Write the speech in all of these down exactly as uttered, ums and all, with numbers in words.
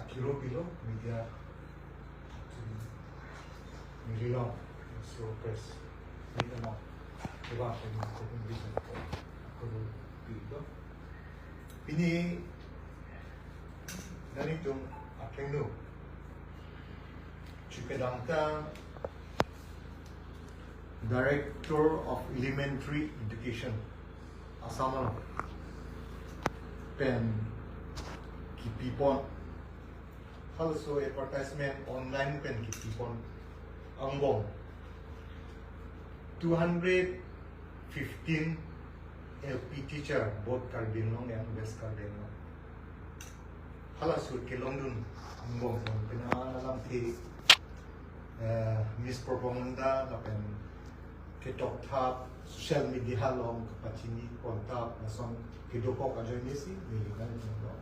Kiro pilo media nililong so press meet along keba pen presentation ako pilo. Pini nelitum athengno chipedamtang Director of Elementary Education Assam along pen kipipon, halaso advertisement online pen kipipon angbong two hundred fifteen L P teacher, both Karbi Anglong and West Karbi Anglong. Halaso kelongdun angbong pen alamthe, eh, mispropaganda lapen ketokthap social media along kapachini kontap lason kedokok ajoine si neli nanglo.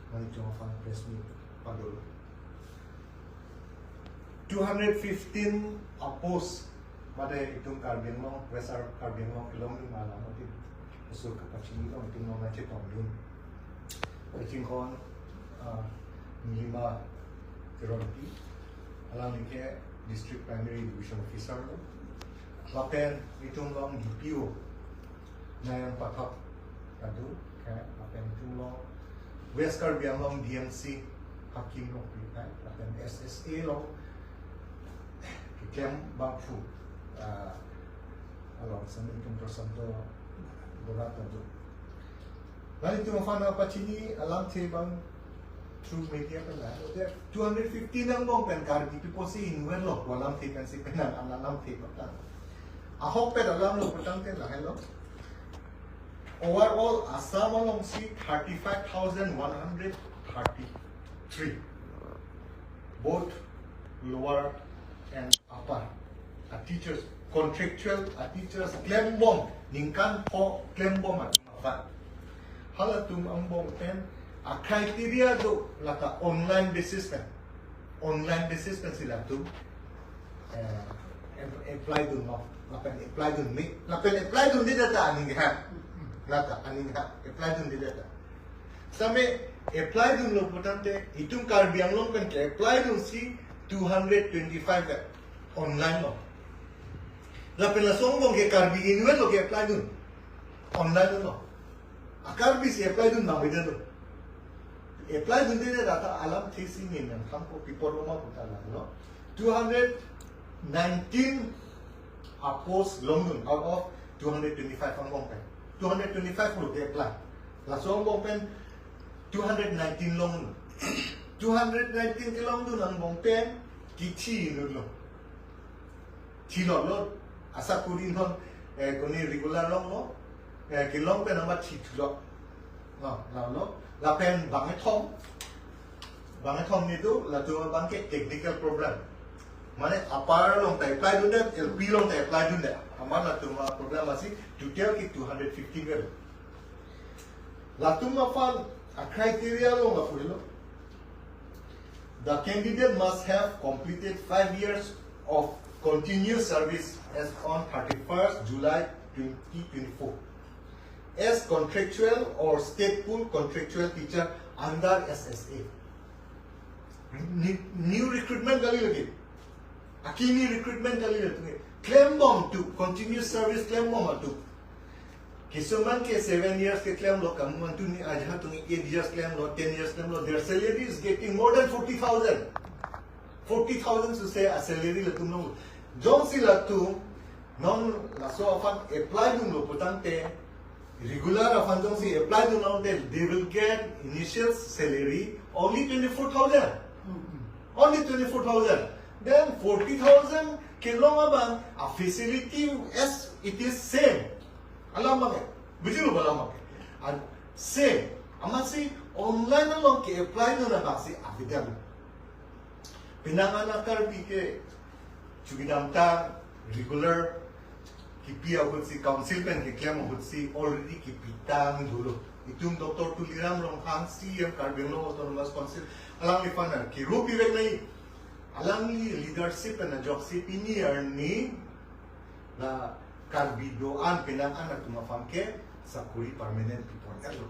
Nelitum aphan press meet padolo. Two hundred fifteen a post mate itum Karbi Anglong, West Karbi Anglong kelongdun alam mati. So kapachini along itum nangchetongdun. Kachingkon, ah, Nilima Teronpi, alangli ke District Primary Education Officer lo. Lapen itum along D P O Nayan Pathak Kadu, ke, lapen itum along West Karbi Anglong D M C Hakim Rongpi, ke, lapen S S A along keklem abangphu, ah, along sami itum Prasanto Bora Kadu. Nelitum aphan kapachini alamthe abang through media pen la. Two hundred fifty angbong pen Karbi people si inward lo, alamthe pensi penang an alamthe patang. Ahok pen alam lo patangte lahelo. Overall, Assam along si thirty-five thousand one hundred thirty-three, both lower and upper, a teachers, contractual a teachers klembom, ningkan pho klembom atum aphan. Halatum angbong pen a criteria do, lata online basis pen. Online basis pensi latum, eh, ap-, apply dunlo, lapen apply dunme, lapen apply dundedet ta aning ha. Lata aning ha, apply dundedet ta. Sami apply dunlo putangte itum Karbi Anglong pen ke-apply dunsi two hundred twenty-five ke online lo. Lapen laso angbong ke Karbi inward lo ke-apply dun. Online lo. A Karbi si apply dun nangvedetlo. Apply dundedet ta alamthe si neli nangthanpo, pi apot lo ma puta lahelo. Two hundred nineteen a post longdun out of two hundred twenty-five angbong pen. Two hundred twenty-five lo ke-apply. Laso angbong pen two hundred nineteen longdun. Two hundred nineteen kelongdun angbong pen kithi inutlo. Thilotlo, asakuri non, eh, koni regular longlo, eh, kelong pen amat thithulo. No, lalo, lapen bangkethom, bangkethom netum, latum abang ke technical problem. Mane upper along ta apply dundet, L P along ta apply dundet. Amat latum a problem asi, total ke two hundred fifty ke. Latum aphan a criteria along lapu helo. The candidate must have completed five years of continuous service as on thirty-first July twenty twenty-four as contractual or state pool contractual teacher under S S A. Ni-, new recruitment kalilo ke. Akimi recruitment kalilo ke. Klembom atum, continuous service klembom atum. Kisuman ke seven years keklemlo, kamu antu ni ajahak atum eight years klemlo, ten years klemlo, their salary is getting more than forty thousand. Forty thousand sose a salary latum lo. Jongsi latum non laso aphan apply dunlo putangte, regular aphan jongsi apply dunlo te, they will get initial salary only twenty-four thousand. Only twenty-four thousand. Then forty thousand kelong abang a facility as it is same. Alam abang ke. Bujilo ba alam abang ke. And same. Amatsi online along ke-apply dun abangsi avidam. Penang an a Karbi ke chukidam ta regular kipi ahutsi, council pen keklem ahutsi already kipitang dolo. Itum Doctor Tuliram Ronghang, C E M Karbi Anglong Autonomous Council, alangliphan an kirup ivek nai. Alangli leadership pen ajoksi pini arni la Karbi do-an penang an atum aphan ke sakuri permanent pipon-etlo.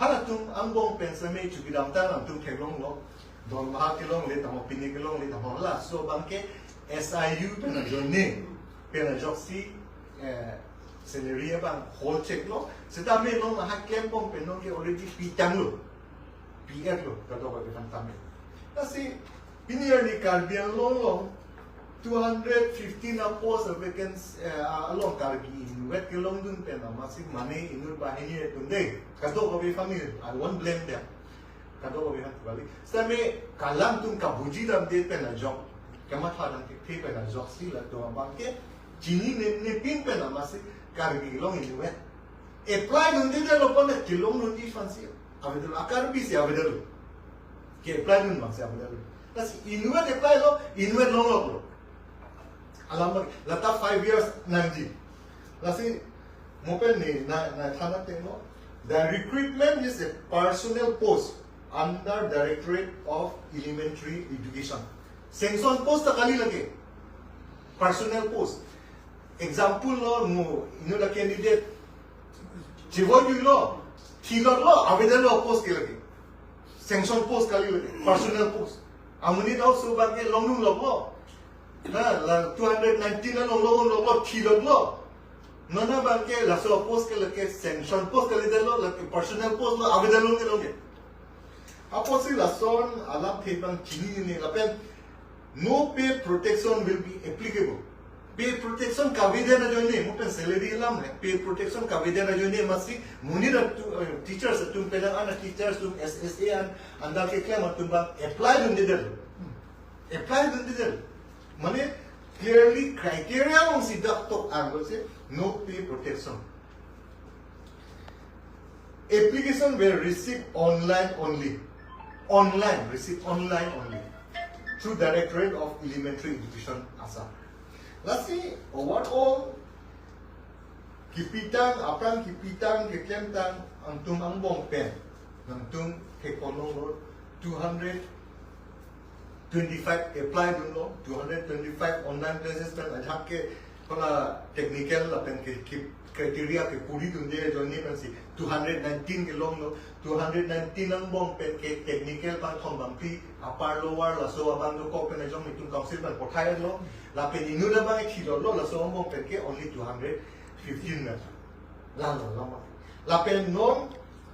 Halatum angbong pen seme chukidam ta nangtum theklonglo. Dormaha kelongle tangho, pine kelongle tangho, laso abangke S I U pen ajoine pen ajoksi, eh, salary abang hol cheklo. Seta me nonke ha klembom pen nonke already pitanglo. P F lo, kadokave aphan tame. Lasi pini arni Karbi Anglong along two hundred fifteen a post a vacancy, eh, along Karbi inutvet kelongdun pen amatsi mane inut banghini atum dei. Kadokave family, I won't blame them. Kadokave aphan kali. Seme kalang atum kabuji damde pen ajok, kamatha damthe pen ajoksi latum abangke chinine nepin pen amatsi Karbi Anglong inutvet apply dunde detlo pon, kelongdunji aphansi avedetlo, a-Karbi si avedetlo. Ke-apply dun abangsi avedetlo. Lasi inutvet apply lo, inutvet longloklo. Alam abang, lata five years nangji. Lasi mo pen ne na, na thana tenglo. The recruitment is a personnel post under Directorate of Elementary Education. Sanction post ta kali lake. Personnel post. Example lo, mo inut a-candidate chevoi juilo, thilotlo, avedetlo post ke lake. Sanction post kali lake, personnel post. Amonit aso abangke longdunloklo. Na, la two hundred nineteen along longdunloklo, thilotlo. Non abangke laso post ke lake sanction post kalidetlo, lake personnel post lo, avedetlo kelongke. Apotsi lason alamthe abang chinine lapen no pay protection will be applicable. Pay protection kavedet ajoine, mo pen salary alam he, pay protection kavedet ajoine amatsi monit atum, eh, teachers atum, penang an teachers atum, S S A an, andar keklem atum abang apply dunde detlo. Apply dunde detlo. Mane clearly criteria alongsi dak tok arlo se no pay protection. Application were received online only. Online, received online only. Through Directorate of Elementary Education, Assam. Lasi, overall, kipitang, aphrang kipitang, keklemtang, nangtum angbong pen, nangtum theklonglo two hundred twenty-five apply dunlo, two hundred twenty-five online places pen ajak ke hala technical lapen ke, ke criteria kepuri dunde ajoine pensi two hundred nineteen kelonglo, two hundred nineteen angbong pen ke technical bangthom bangphli, upper lower laso abang dokok pen ajong itum council pen pothai lo, lapen inut abang thilotlo, laso angbong pen ke only two hundred fifteen na. Lalo lama. Lapen non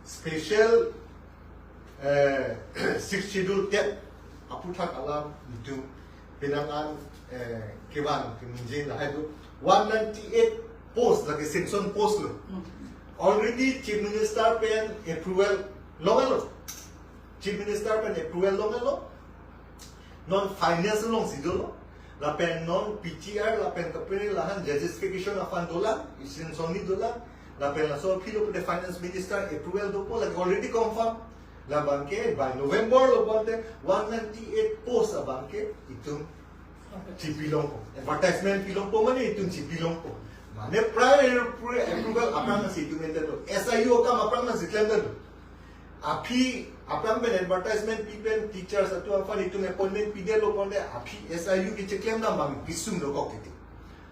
special, eh, Sixth Schedule tet aphuthak alam itum penang an, eh, kevan keminjin lahai do one ninety-eight post, lake sanction post lo. Already Chief Minister pen approval longlo. Chief Minister pen approval longlo. Non finance alongsi dolo. Lapen non P G R lapen kapene lahan justification aphan dolang, isin soni dolang. Lapen laso aphi lo pute finance minister approval dopo, lake already confirm. Labangke by November lo bonte one ninety-eight post abangke itum chipilongpo. Advertisement pilongpo mane itum chipilongpo. Mane prior appro-, approval aphrang si itum enter do. S I U akam aphrang si klem do. Aphi aphrang pen advertisement pi pen teachers atum aphan itum appointment pidetlo bonte aphi S I U kecheklemdam abang pisum dokok titi.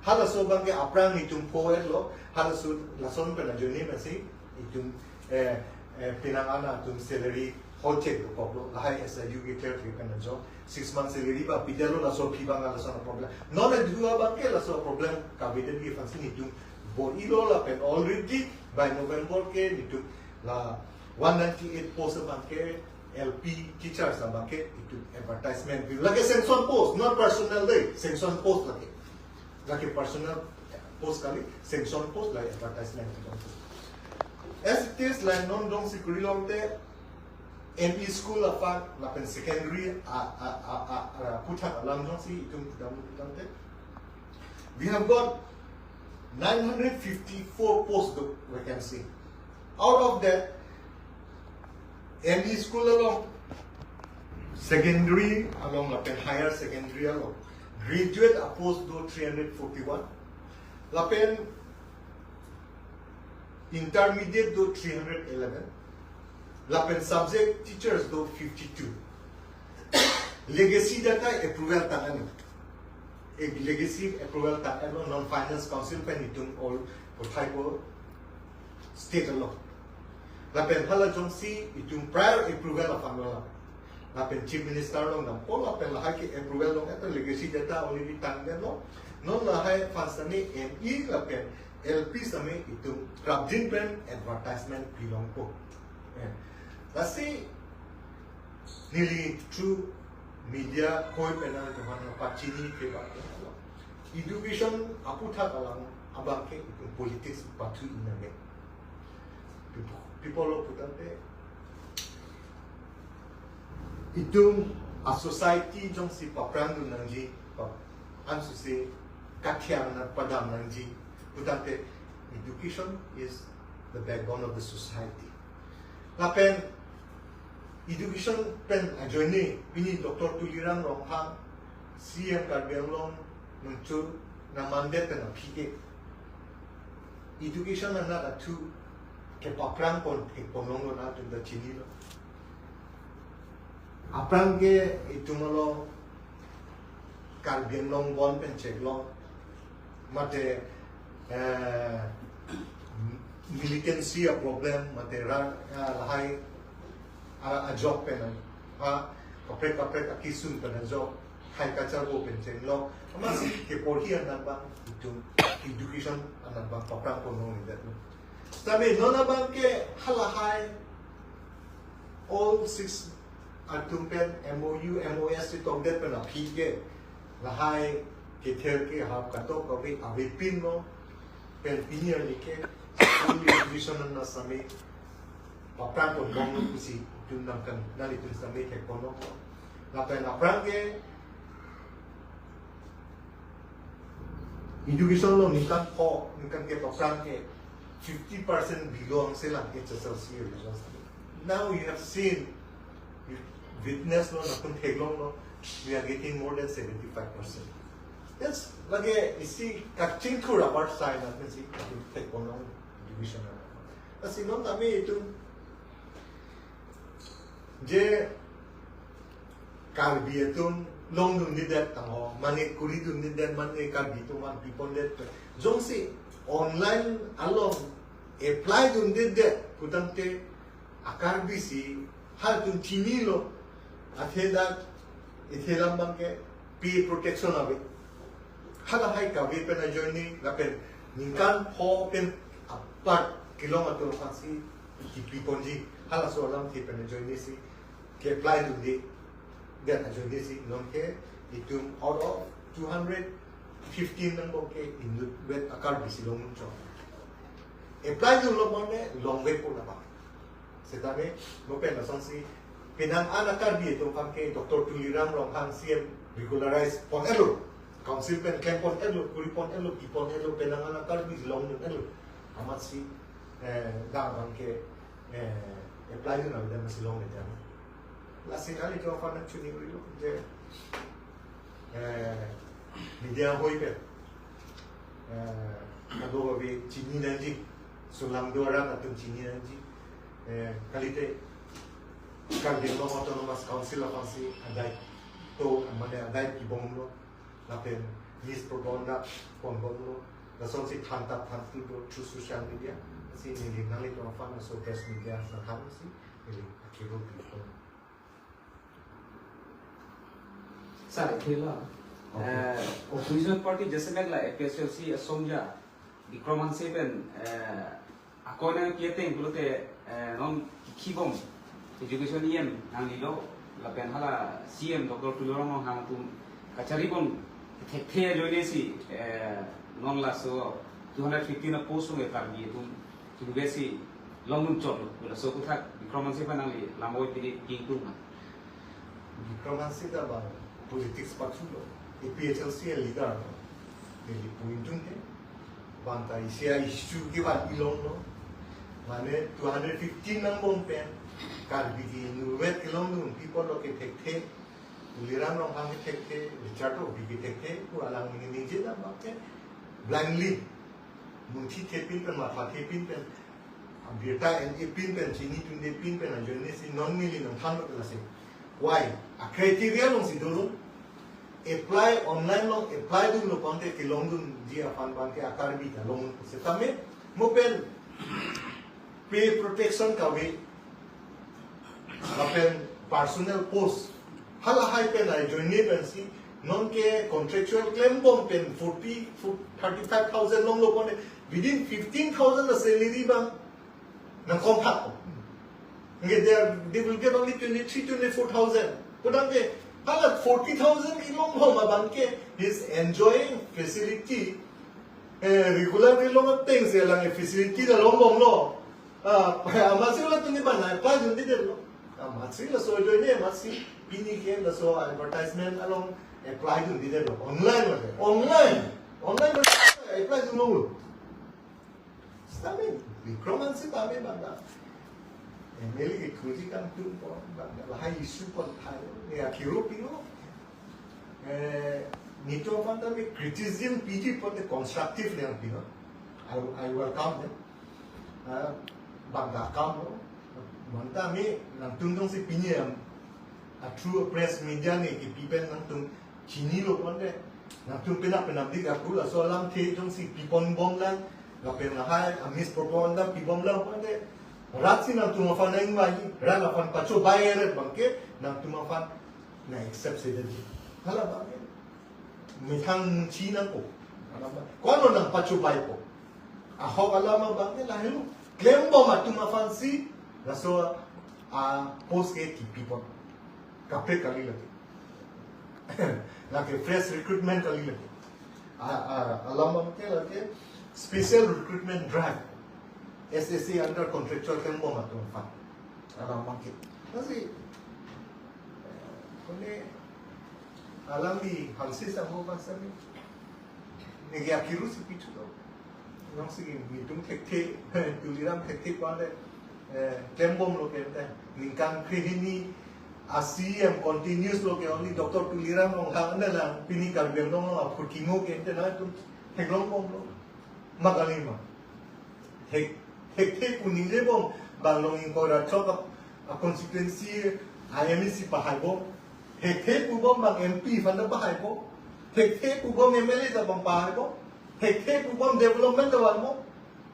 Halaso abangke aphrang itum po-etlo, halaso lason pen ajoine pensi itum, eh, eh, penang an atum salary hol chek dokoklo, lahai S I U ke clear ke pen ajo, six month salary ba pidetlo, laso aphi abang lason problem. Non adu abangke laso problem kavedet aphansi itum bor-ilo lapen already by November ke itum la one ninety-eight post abangke L P teachers abangke itum advertisement pi. Lake sanction post, not personnel dei, sanction post lake. Lake personnel post kali, sanction post lake advertisement. As it is, like non dongsi kuri longte M E school aphan lapen secondary a, a, a, a, a, aphuthak alam dongsi itum dam dam te. We have got nine hundred fifty-four post vacancy. Out of that, M E school along, secondary along, lapen higher secondary along, graduate a post do three hundred forty-one, lapen intermediate do three hundred eleven, lapen subject teachers do fifty-two. Legacy data approval tangani. Ek legacy approval tanglo, non finance council pen itum all pothaipo state along. Lapen hala jongsi itum prior approval aphan lo lapen. Lapen Chief Minister along dampo lapen lahai ke approval along eta legacy data already tangdetlo. Non lahai aphan sitame M E lapen L P sitame itum prapjin pen advertisement pilongpo. Eh, lasi neli through media koi pen nangtumphan pachini ke ba. Education aputhak alam abang ke itum politics pathu iname. People, people lo putangte itum a society jongsi paprang dun nangji, pa, ansose kathiang na padam nangji, putangte education is the backbone of the society. Lapen education pen ajoine pini Doctor Tuliram Ronghang, C M Karbi Anglong nungchu namandet pen aphi ke education anat athu kepaprang pon thek pon longlo nangtum ta chinilo. Aphrang ke itum along Karbi Anglong bond pen cheklo, mate, eh, militancy a problem, mate ra, ah, lahai, ah, ajok pen, ah, kaprek kaprek akisun pen ajok, hai kacharbo pen chenglo, amatsi keporhi anat abang itum education anat abang paprang pon longledetlo. Sitame non abang ke halahai all six atum pen M O U, M O S si tokdet pen aphi ke lahai kether ke hap katok kave avepinlo pen pini arni ke school education anat sitame paprang pon longlo pusi itum nangkan nanglitum sitame thek pon longlo. Lapen aphrang ke education along ningkan pho, ningkan kep aphrang ke fifty percent below angselang H S L C result. Now you have seen, you witness lo, nangtum theklonglo, we are getting more than seventy-five percent. That's lake isi kachingthur apart sign, nangtum si thek pon long education. Lasi non tame itum je Karbi atum longdundedet tangho, mane koridundedet, mane Karbi atum aphan pipondet. Jongsi online along apply dundedet putangte a-Karbi si halatum chinilo, athe dak ithelam abang ke pay protection ave. Halahai kave pen ajoine lapen ningkan pho pen apart kelong atum aphansi kipi ponji. Halaso alamthe pen ajoine si ke-apply dunde, then ajoine si non ke itum out of two hundred fifteen angbong ke inutvet a-Karbi si longdun chot. Apply dunlo mane longvepo labang. Setame mo pen lasonsi penang an a-Karbi atum aphan ke Doctor Tuliram Ronghang C M regularize pon-etlo, council pen klem pon-etlo, kuri pon-etlo, pi pon-etlo, penang an a-Karbi longdun-etlo. Amatsi, eh, dak abang ke, eh, apply dun avedet amatsi longledet. Lasi nanglitum aphan nangchini-ilo je, eh, media ahoi pen, eh, kadokave chini nangji, sulangdo arat atum chini nangji, eh, kalite Karbi Anglong Autonomous Council aphansi adai to, mane adai kibomlo, lapen mispropaganda ponbomlo, lasonsi thantap thantu do through social media. Lasi neli nanglitum aphan laso press media athak si neli akiro pipon. Sir, ithela, okay, eh, opposition party jasemet la A P H L C asongja Bikram Hanse pen, eh, akoi nangpi ateng pulote, eh, non kikhibom education E M nanglelo lapen hala C M Doctor Tuliram Ronghang atum kacharibom thekthe ajoine si, eh, non laso two hundred fifteen a-post sung e Karbi atum chingve si longdun chotlo. Laso aputhak Bikram Hanse aphan nangli lam oi pini pingtung ma? Bikram Hanse ta bang politics pathulo, A P H L C a-leader lo. Neli pu ingtung ke, bang ta isi a-issue kevan ilonglo. Mane two hundred fifteen angbong pen Karbi ke inutvet kelongdun, people lo ke thekthe, Tuliram Ronghang ke thekthe, Richard Tokbi ke thekthe, pu alang ningje dam bang ke blindly munthi thepin pen, matha thepin pen, abirta en-epin pen, chini tundepin pen ajoine si non neli nangthanlo lasi. Why? A-criteria alongsi dolo. Apply, online along apply dunlo pante kelongdunji aphan abang ke a-Karbi ta long. Setame mo pen Pay protection kave, lapen personal post, halahai pen ajoine pensi, non ke contractual klembom pen forty, thirty-five thousand longlo pon, within fifteen thousand a salary abang nangkomphak. Nge they are, they will get only twenty-three, twenty-four thousand. Pudam ke, hala forty thousand ilongbom abang ke, he's enjoying facility. Eh, regular ilong ateng si alang facility ta longbomlo. Ah, amatsi latum ni bana apply dundedetlo. Amatsi laso ajoine, amatsi pini ke laso advertisement along apply dundedetlo. Online lo. Online. Online lo apply dunlo. Sitame, Bikram Hanse tame bangta M L A kethuji kangtung pon, bangta lahai issue pon thailo, ne akhiru pilo. Eh, netum aphan tame criticism piji pon te constructive le pilo. I, I welcome them. Ah, bangta akam lo. Bonta me nangtum jongsi pini am, a through press media ne kipi pen nangtum chinilo pon te. Nangtum penap penap dik apru laso alamthe jongsi piponbomlang, lapen lahai a mispropaganda pibomlang pon te. Rat si nangtum aphan nangvai, rat aphan pachobai eret abang ke, nangtum aphan nang accept sedet. Hala abang ke methang munchi nangpo. Hala abang. Ko-an lo nangpachobaipo? Ahok alam abang ke lahelo. Klembom atum aphansi, laso a post ke kipipon. Kaprek kali lake. Lake fresh recruitment kali lake. A, a, alam abang ke lake special recruitment drive. S S A under contractual klembom atum aphan. Alam abang ke. Lasi, kone alam di Hanse sangho bangsa ni. Neke akhiru si pithulo. Nangsi netum thekthe, Tuliram thekthe pon te, eh, klembomlo ke te. Ningkan krehini a C E M continuous lo ke, only Doctor Tuliram Ronghang anta lang pini Karbi Anglong along aphurkimo ke te nangtum theklongbomlo. Ma kali ma. Thek, thekthe pu ningjebom, bang long ingkoi ra throk a, a constituency I M A C pahaibom. Thekthe pubom bang M P aphan ta pahaibom. Thekthe pubom M L A ta bang pahaibom. Thekthe pubom development ta vanbom.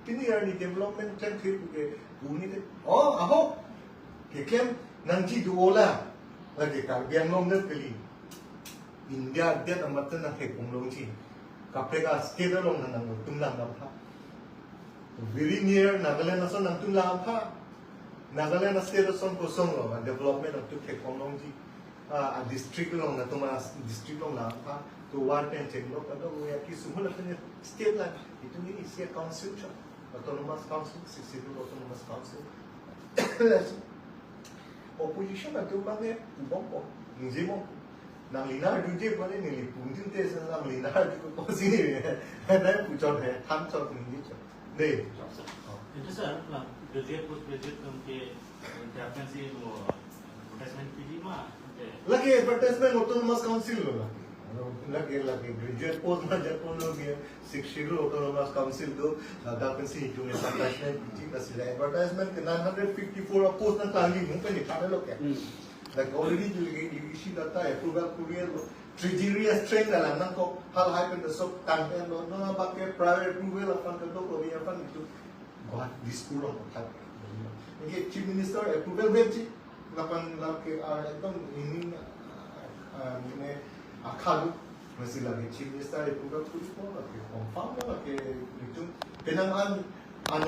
Pini arni development thekthe pu ke pu ni te. Oh, aho. Keklem nangji do-o la. Lake Karbi Anglong det kali. India det amat nangthekponglongji. Kaprek a state along nang nangtum lang aphan. Very near Nagaland ason nangtum lang aphan. Nagaland a state ason kosonlo, development nangtum thekponglongji. Ah, a district along nangtum a district along lang aphan. To war pen chenglo kadokave akesung hula pen state lang. Itum ini isi a council chot. Autonomous Council, Sixth Schedule Autonomous Council. Opposition atum abang ke pubompo, ningjebompo. Nangli nangdunji pon neli pudunde, nangli nangdunpo si, nang puchot he, than chot ningje chot. De. Ante sir, na graduate, post graduate atum ke, eh, vacancy mo advertisement piji ma, ante? Lake advertisement Autonomous Council lo lake. Lake, lake graduate post ma jat post lo ke, Sixth Schedule Autonomous Council do, ladak pensi itum advertisement piji, lasi la advertisement ke nine hundred fifty-four a post nangklang ji mung pen ikhade lo ke. Hmm. Lake already ju lake D V C data approval kurielo. Treasury a strength alam nangkok, halahai pen ta sop tanglo, non abang ke prior approval aphan kadokave aphan itum Guwahati, Dispur along pathai. Neke Chief Minister approval vekji, lapen lake, ah, ekdom ini, ah, ah, ini akha do, masi lake Chief Minister approval kuripo, lake confirm lo, lake itum penang an, an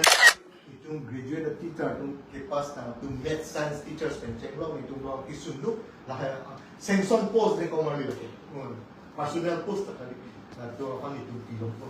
itum graduate teacher atum ke pass tang atum math science teachers pen chenglo, itum lo kisum do, lahai, ah, sanction post de komarli lake. Hmm. Personnel post ta kali. Latum aphan itum pilongpo.